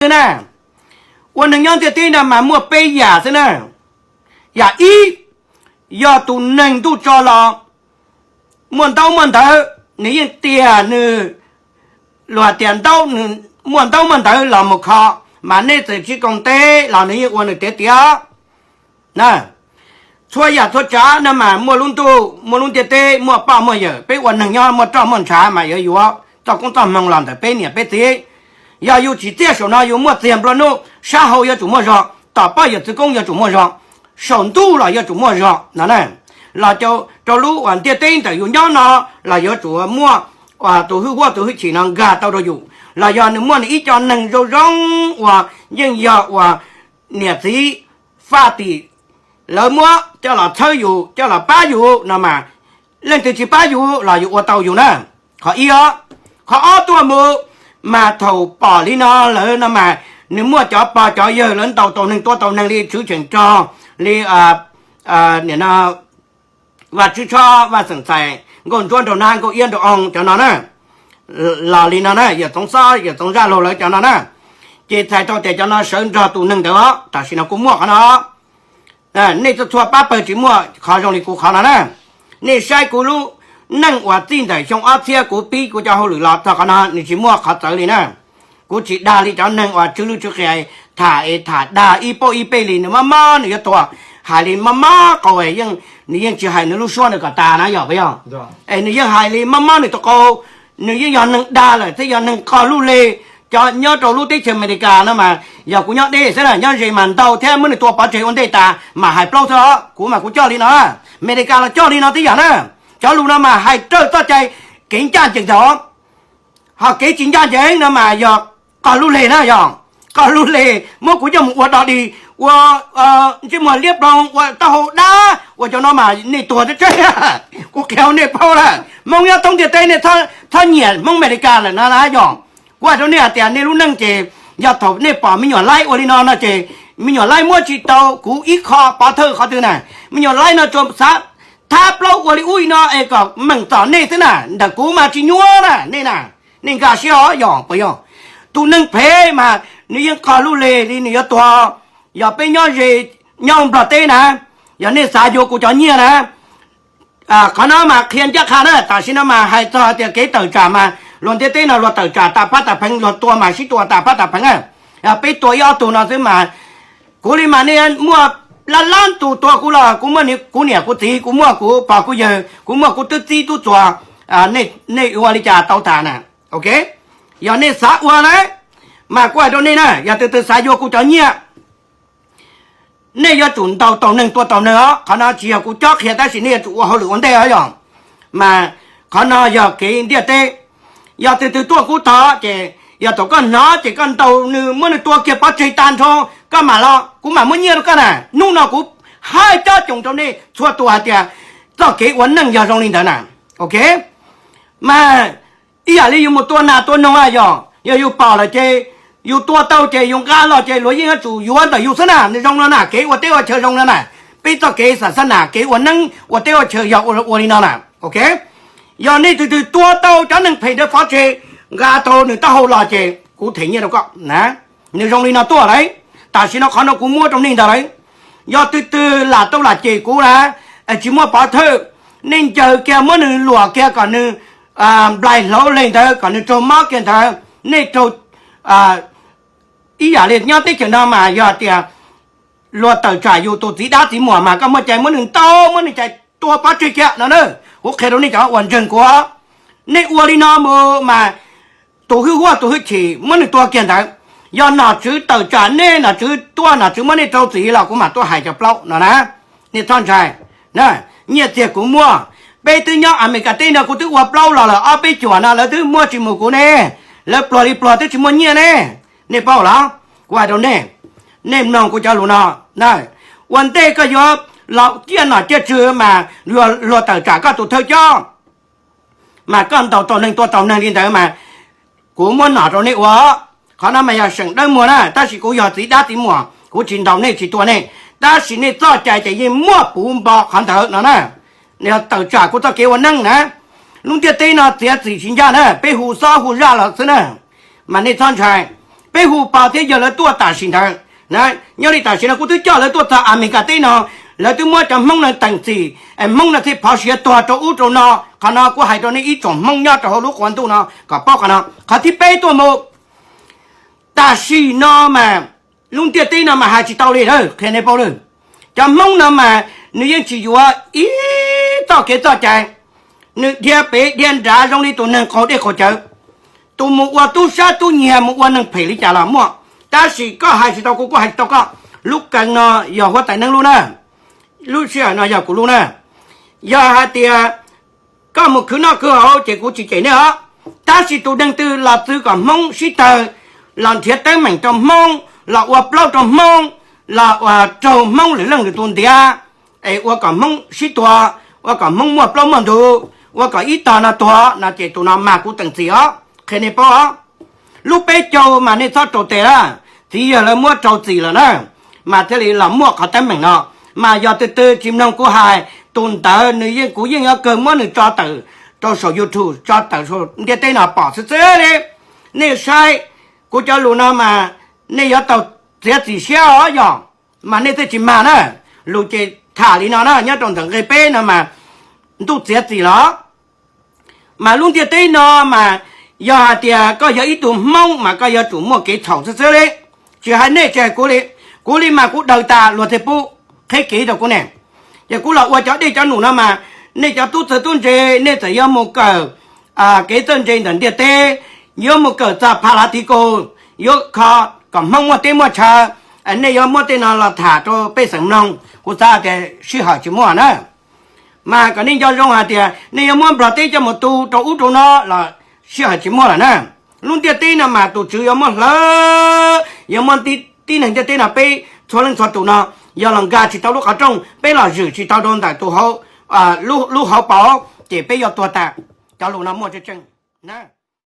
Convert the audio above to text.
xwb na. Ua neeg nyob ntiaj teb no mas muaj peb yam xwb na. Yam ib, yog tus neeg ntuj tso los muaj ntaub muaj ntawv, nws yeej tiag, nws luag tias ntaub, muaj ntaub muaj ntawv los mus kho, mas nej txawm tsis koom tes los nws yeej ua nws tiav tiav na. Txhua yam txhua tsav no mas muaj lub ntuj muaj lub ntiaj teb, muaj poj muaj yawm, peb ua neeg nyob muaj roj muaj ntshav mas yuav yuav txoj koob txoj hmoo los ntawm peb niam peb txiv. Yog yus tsis txiaj saum no yus muaj txiag nplua nuj, sab hau yuav tsum muaj zog, tom poj yawm txwv koob yuav tsum muaj zog, saum ntuj los yuav tsum muaj zog no na. Los rau lub uas ntiaj teb ntawm yus nyob no los yuav tsum muaj tus hwj huam tus hwj chim no nkag tau rau yus, los yog nws muaj nws ib co neeg zoo zoo uas yeej yog uas niam txiv faj tim lawv muab coj los txhawb yus coj los pab yus no mas, leej twg tsis pab yus los yus ua tau yus na. Qhov ib os. Qhov ob tuaj mus mas thaum pom li no lawm no mas nws muaj cov pog cov yawg lawv ntaus tau neeg tua tau neeg li Tswv Cheem Rog, li nim no Vaj Tswv Tshob, Vaj Xeem Txais, Nkauj Ntsuab Nraug Nab, Nkauj Iab Nraug Oo cov no na, los li no na, Yawm Txoov Xob Yawm Txoov Zaj Laug lawv cov no na, ces txhais tau tias cov no sawv nrog tus neeg ntawd os. Tam sim no kuv muaj qhov no, nej txhua txhua pab pawg tsis muaj qhov zoo li kuv qhov no na. Nej saib kuv lub neej uas txij ntawm xyoo ob txhiab kuv pib kuv cov hauj lwm los txog qhov no nws tsis muaj qhov txawv li na. Kuv tsis dag li cov neeg uas tsw lwj tsw qias tham es tham dag ib pauj ib pej li, nws mob mob nws yuav tuag, hais li mob mob qau es nws yeej tsis hais nws lub suab ntawd kom tas na, yog puas yog? Es nws yeej hais li mob mob nws tus qau, nws yeej yog neeg dag lawm thiab yog neeg qog lub leg. Cov nyob rau lub teb chaws Amelikas no mas yog kuv nyob deb xwb na, nyob ze mas ntau thiab muab nws tua pov tseg ua ntej tas mam hais plaub xwb os. Kuv mas kuv coj li no, Amelikas los coj li no tib yam na. Cov lus no mas hais raws txoj cai kev ncaj ncees ntag. Ho kev tsis ncaj ncees no mas yog qog lub leg na, yog qog lub leg muab kuv coj mus ua dog dig, ua ntsej muag liab ploog, ua taub hau dab, ua cov no mas nej tuag teb tseeb. Kuv qhia nej paub lawm, Hmoob nyob thoob ntiaj teb nej txhob nyiam Hmoob Amelikas lawm no na yog. Kuv hais rau nej hais tias nej lub neej ces yog thaum nej pom me nyuam laib ua li no no ces me nyuam laib muab tsis tau kuv ib qho pov thawj qhov twg na. Me nyuam laib no tsuas xav thab plaub ua li ub li no es kom meem txom nej xwb na, ntawm kuv mas tsis nyuaj na nej na. Nej nkag siab os, yog puas yog? Tus neeg phem mas nws yeej qog lub leg li nws yuav tuag. Yog peb nyob ze, nyob Nplog teb na, yog nej xav yuav kuv cov nyiaj na, qhov no mas qhia ncaj qha na. Tam sim no mas hais txog tias kev tawm tsam mas luag ntiaj teb no luag tawm tsam tas phab tas pheev, luag tua mas sib tua tas phab tas pheev. Peb tua ib ob tug no xwb mas kuv li mas nej muaj lab lab tus tua kuv los kuv muaj kuv niam kuv txiv, kuv muaj kuv pog kuv yawg, kuv muaj kuv tub txib tub txuas, nej ua li cas tau tas na. Ok, yog nej xav ua na, mas kuv hais rau nej na, yog tus twg xav yuav kuv cov nyiaj, nej yuav tsum ntaus taus neeg tua taus neeg os. Qhov no tsis yog kuv cob qhia tab sis nej yuav tsum ua hauj lwm ua ntej os yog. Mas qhov no yog kev ntiaj teb. Yog tus twg tuaj kuv tod ces yog thaum koj hnov ces koj ntaus nws muab nws tua kiag pov tseg tag nrho, koj mam los kuv mam muab nyiaj rau koj na. Hnub no kuv hais cob coos rau nej txhua tus hais tias txoj kev ua neej yog zoo li ntawd na. Ok, mas ib yam li yus mus tua nas tua noog yog, yog yus pom lawm ces yus tua tau ces yus nqa los ces luag yeej yuav tsum yuav ntawm yus xwb na. Nws zoo no na, kev ua teb ua chaw zoo no na. Peb txoj kev xam xab nas kev ua neeb ua teb ua chaw yog ua li no na. Ok, yog nej tus twg tua tau cov neeg phem ntawd pov tseg, nqa tau nws taub hau los ces kuv them nyiaj rau koj na. Nws zoo li no tuaj lawm. Tam sim no qhov no kuv muab rau nej ntag lawm. Yog tus twg lam tau lam cem kuv na, tsis muaj pov thawj, nej ncaws kiag muab nws luam kiag kom nws nplaig hlauv leeg ntawd kom nws raug mob kiag ntawd, nej raug ib yam li nyob teb chaws no mas yog tias luag tawm tsam yus tus txiv dab txiv muam mas koj muaj cai muab nws ntaus muab nws cais tua pov tseg kiag no na. Kuv qhia rau nej cov uas ntseeg kuv, nej ua li no mus mas tus hwj huam tus hwj chim muab nws tua kiag ntawd. Yog nom tswv tawm tsam nej, nom tswv tuaj, nom tswv muab nej rau txim los kuv mam tuaj hais cov plaub no na. Nej txhob ntshai, nyiaj txiag kuv muaj. Peb twb nyob Amelikas teb no kuv twb ua plaub los lawm, ob peb cuam no lawv twb muaj tsis mus kuv ne. Lawv pluag li pluag twb tsis muaj nyiaj ne. Nej paub los? Kuv hais rau nej, nej mloog kuv cov lus no. Ua ntej koj yuav los ciaj nom ciaj tswv mas luag tawm tsam koj tus thawj coj, mas koj ntaus taus neeg tua taus neeg li ntawd mas kuv muab nom rau nej ua. Qhov no mas yog seem dawb muag na, tab sis kuv yog txiv dab txiv muam, kuv tsis ntaus nej tsis tua nej, tab sis nej txoj cai ces yeej muaj puv npo qhov ntawd no na. Tawm tsam kuv txoj kev ua neej na. Lub ntiaj teb no txiav txim tsis ncaj na, peb hu xob hu zaj los xwb na. Mas nej txhob ntshai, Peb hu pom thiab yog lawv tuaj tam sim ntawd. Nyob li tam sim no kuv twb coj lawv tuaj txog Amelikas teb no, lawv twb muab cov Hmoob no teem txim, Hmoob no thiaj phov siav tuag rau ub rau no. Qhov no kuv hais rau nej ib tsoom Hmoob nyob rau hauv lub quav ntuj no kom paub qhov no. Qhov thib peb tuaj mus, tam sim no mas lub ntiaj teb no mas hais tsis tau li lawm, qhia nej paub lawm. Cov Hmoob no mas nws yeej tsis yuav ib txoj kev txoj cai, nws dhia pem dhia nrad zoo li tus neeg qaug dej qaug cawv, tus mus ua tub sab tub nyiag mus ua neeg phem li cas los muaj. Tab sis koj hais tsis tau kuv, kuv hais tsis tau koj. Lub kees no yog huab tais neeb lub na, lub sij hawm no yog kuv lub na. Yog hais tias koj mus khwv noj khwv haus ces kuv tsis cem nej os. Tab sis tus neeg twg los txwv kom Hmoob sib tawg, los nrhiav teeb meem rau Hmoob, los ua plaub rau Hmoob, los ua raug Hmoob lwm leej lwm tus ntiav, es ua kom Hmoob sib tua, ua kom Hmoob muaj plaub muaj ntug, ua kom ib tog no tuag no ces tus no mas kuv teem txim os, qhia nej paub os. Lub peb caug mas nej txhob rau tes lawm, txiv yawg lawv muab rau txim lawm na, mas thiaj li los muaj qhov teeb meem no. Mas yog twg twg tsis mloog kuv hais, tus ntawd nws yeej, kuv yeej yuav kawg muab nws tso tawm rau saum YouTube, tso tawm saum ntiaj teb no pom xwb xwb li. Nej saib kuv cov lus no mas nej yuav tau txiav txim siab os yog, mas nej thiaj tsis mag na. Lus ces tham li no na, nyob rau ntawm nqe peb no mas ntuj txiav txim los. Mas lub ntiaj teb no mas yog hais tias koj yog ib tug Hmoob mas koj yuav tsum muaj kev txhaum xwb xwb li. Tsis hais nej tsis hais kuv li, kuv li mas kuv daws tas luag thiaj pub qheb kev rau kuv ne. Ces kuv los ua cov dej cov num no mas nej cov tub txawg tub ntse nej txawm yuav mus kawm kev txawj ntse ntawm ntiaj teb, yuav mus kawm txog pha lav tiv kaus, yuav kho kom Hmoob muaj teb muaj chaw, nej yuav muab tej no los tham rau pej xeem mloog, kuv xav tias sij hawm tsis muaj na. Mas kom nej nco zoo hais tias nej yuav muab Nplog teb coj mus tu rau ub rau no los sij hawm tsis muaj lawm na. Lub ntiaj teb no mas tus Tswv yuav muab hlawv, yuav muab tib neeg ntiaj teb no peb txhua leej txhua tus no, yog los nkag tsis tau lub qhov rooj, peb los zwm tsis tau rau ntawm tus hauv, lub hauv paus, ces peb yuav tuag tas. Cov lus no muaj tseeb tseeb na.